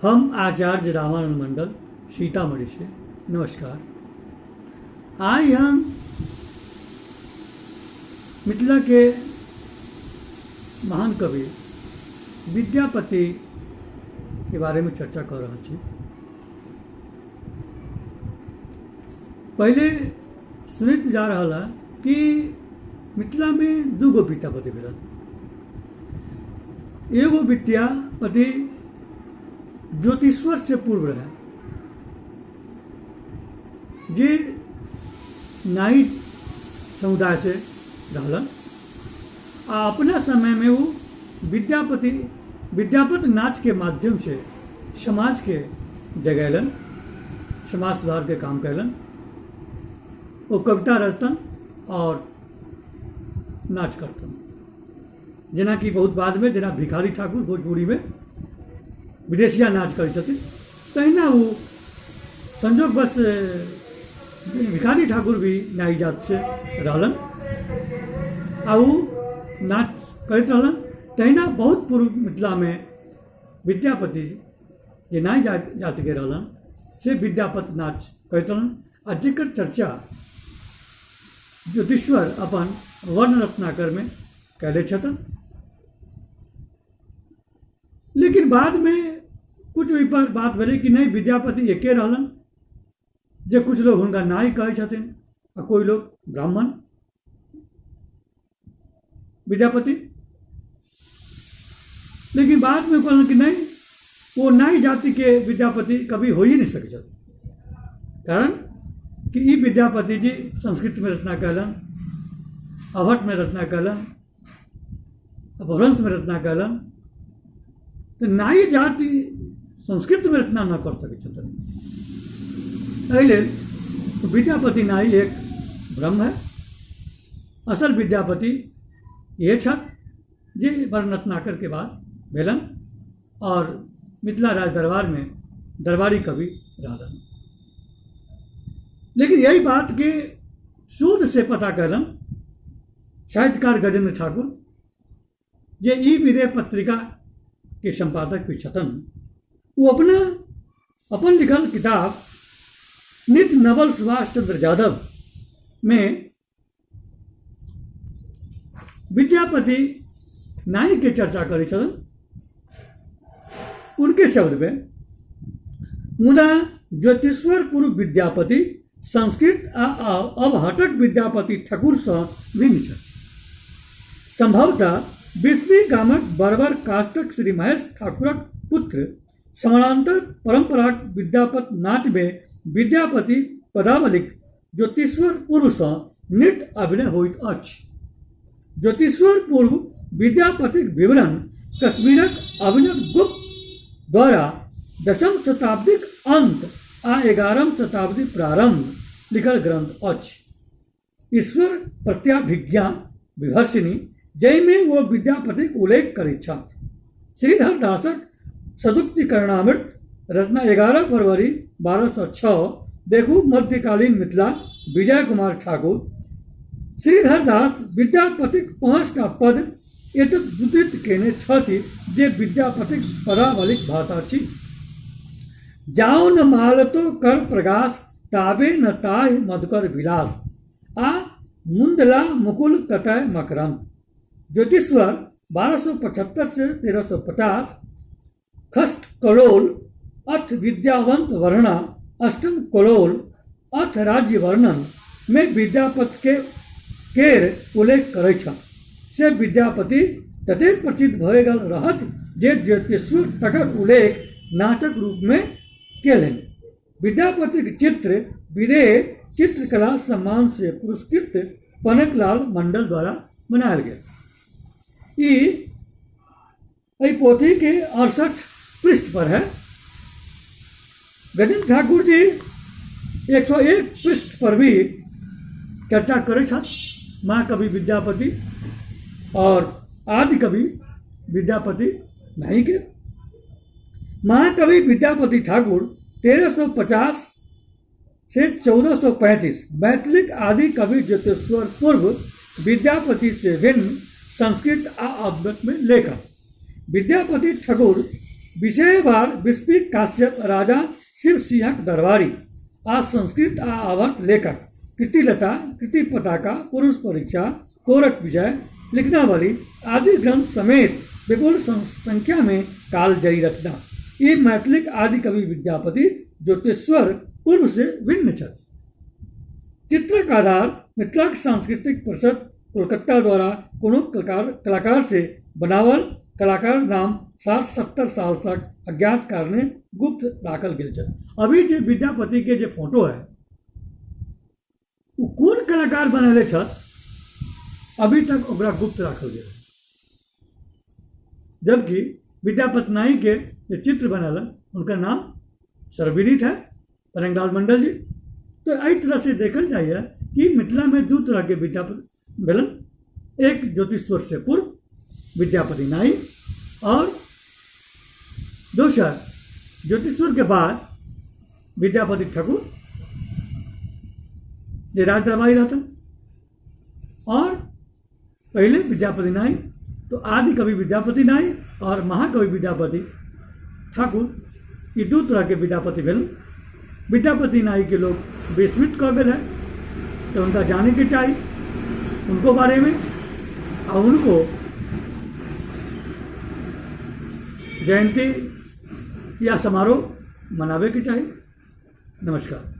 हम आचार्य रामानंद मंडल सीतामढ़ी से। नमस्कार। आइ हम मिथिला के महान कवि विद्यापति के बारे में चर्चा कऽ रहल छी। पहिले सुनैत जा रहल है कि मिथिलामे दू गो विद्यापति भेलन। एगो विद्यापति ज्योतिश्वर से पूर्व रहे, जे नाई समुदाय से रहलन आ अपना समय में वो विद्यापति विद्यापति नाच के माध्यम से समाज के जगैलन, समाज सुधार के काम कैलन। वो कविता रचतन और नाच करतन, जेनाकि बहुत बादमे जेना भिखारी ठाकुर भोजपुरीमे विदेशिया नाच करै छथिन, तहिना ओ संजोगवश भिखारी ठाकुर भी नाई जातसँ रहलन आ ओ नाच करैत रहलन। तहिना बहुत पूर्व मिथिलामे विद्यापति जे नाई जातिके रहलन से विद्यापति नाच करैत रहलन आ जकर चर्चा ज्योतिश्वर अपन वर्ण रत्नाकरमे कयले छथिन। लेकिन बादमे कुछ ओहिपर बात भेलै कि नहि, विद्यापति एके रहलन, जे कुछ लोग हुनका नाई कहै छथिन आ कोइ लोग ब्राह्मण विद्यापति। लेकिन बादमे कहलन कि नहि, ओ नाई जातिके विद्यापति कभी हो ही नहीं सकै छथिन, कारण कि ई विद्यापति जी संस्कृतमे रचना कयलन, अवहट्ठमे रचना कयलन, अपभ्रंशमे रचना कयलन, तऽ नाई जाति संस्कृतमे रचना न कर सकै छथिन। एहि लेल विद्यापति नाई एक भ्रम है। असल विद्यापति ये छथि जे वर्ण रत्नाकर के बाद भेलन और मिथिला राज दरबार में दरबारी कवि रहलन। लेकिन यही बात के शोध से पता कयलन साहित्यकार गजेंद्र ठाकुर, जे ई विदेह पत्रिका के संपादक भी छथन, वो अपना अपन लिखल किताब नित नवल सुभाष चंद्र यादव में विद्यापति नाई के चर्चा करै छलन। उनके शब्द में, मुदा ज्योतिश्वर पूर्व विद्यापति संस्कृत आ अवहटक विद्यापति ठाकुरसँ भिन्न छथि। संभवतः बिस्मी गामक बर्बर काष्ठक श्री महेश ठाकुरक पुत्र समानांतर परंपराक विद्यापत नाचमे विद्यापति पदावलीक ज्योतिश्वर पूर्वसँ नृत्य अभिनय होइत अछि। ज्योतिश्वर पूर्व विद्यापतिक विवरण कश्मीरक अभिनव गुप्त द्वारा दशम शताब्दीक अंत आ 11म शताब्दी प्रारंभ लिखल ग्रंथ अछि। ईश्वर प्रत्याभिज्ञा विभर्षिणी, जाहिमे ओ विद्यापतिक उल्लेख करैत छथि। श्रीधर दासक सदुक्तिकरणामृत रचना 11 फरवरी 1206, देखू मध्यकालीन मिथिला, विजय कुमार ठाकुर। श्रीधर दास विद्यापतिक 5टा पद एतद उद्धृत केने छथि जे विद्यापतिक पदावलीक भाषा छी। जाओ न मालतो कर प्रगास ताबे न ताहि मधुकर विलास आ मुंदला मुकुल कतय मकरम। ज्योतिश्वर 1275 से 1350, खष्ट कलोल अथ विद्यावंत वर्णा, अष्टम कलोल अथ राज्य वर्णन में विद्यापति के केर उल्लेख करैछ। से विद्यापति ततेक प्रसिद्ध भए गेल रहथि जे ज्योतिश्वर तकर उल्लेख नाचक रूपमे केलनि। विद्यापतिक चित्र विदेह चित्रकला सम्मान से पुरस्कृत पनकलाल मंडल द्वारा बनायल गेल। ई एहि पोथी के 68 पृष्ठ पर है। गजेंद्र ठाकुर जी 101 पृष्ठ पर भी चर्चा करै छथि महाकवि विद्यापति और आदि कवि विद्यापति नहीं के। महाकवि विद्यापति ठाकुर 1350 से 1435 मैथिलीक आदि कवि ज्योतिश्वर पूर्व विद्यापति से भिन्न संस्कृत आ अवगत में लेखक विद्यापति ठाकुर विषयवार विस्पी काश्यप राजा शिव सिंहक दरबारी आ संस्कृत आ अवध लेखक कीर्तिलता, कीर्ति पताका, पुरुष परीक्षा, कोरक विजय, लिखनावली आदि ग्रंथ समेत विपुल संख्या में कालजयी रचना। ई मैथिलीक आदि कवि विद्यापति ज्योतिश्वर पूर्व से भिन्न छथि। चित्रक आधार मिथिलाक सांस्कृतिक परिषद कोलकाता द्वारा कोनो कलाकार से बनावल कलाकार नाम 60-70 साल तक अज्ञात कारणे गुप्त राखल गेल छल। अभी जे विद्यापति के जे फोटो है वो कोन कलाकार बनैले छल अभी तक ओकरा गुप्त राखल गेल, जबकि विद्यापति नाई के जे चित्र बनल उनका नाम सर्वविदित है, तरंगलाल मंडल जी। तो एहि तरह से देखल जाइए कि मिथिला में दू तरह के विद्यापति भेलन, एक ज्योतिश्वर से पूर्व विद्यापति नाई और दोसर ज्योतिश्वर के बाद विद्यापति ठाकुर जे राज दरबारी रहतन, और पहले विद्यापति नाई तो आदि कवि विद्यापति नाई और महाकवि विद्यापति ठाकुर, ई दू तरह के विद्यापति भेल। विद्यापति नाई के लोग विस्मृत कऽ गेल है, तो उनका जाने के चाही उनको बारे में और उनको जयंती या समारोह मनावे के चाही। नमस्कार।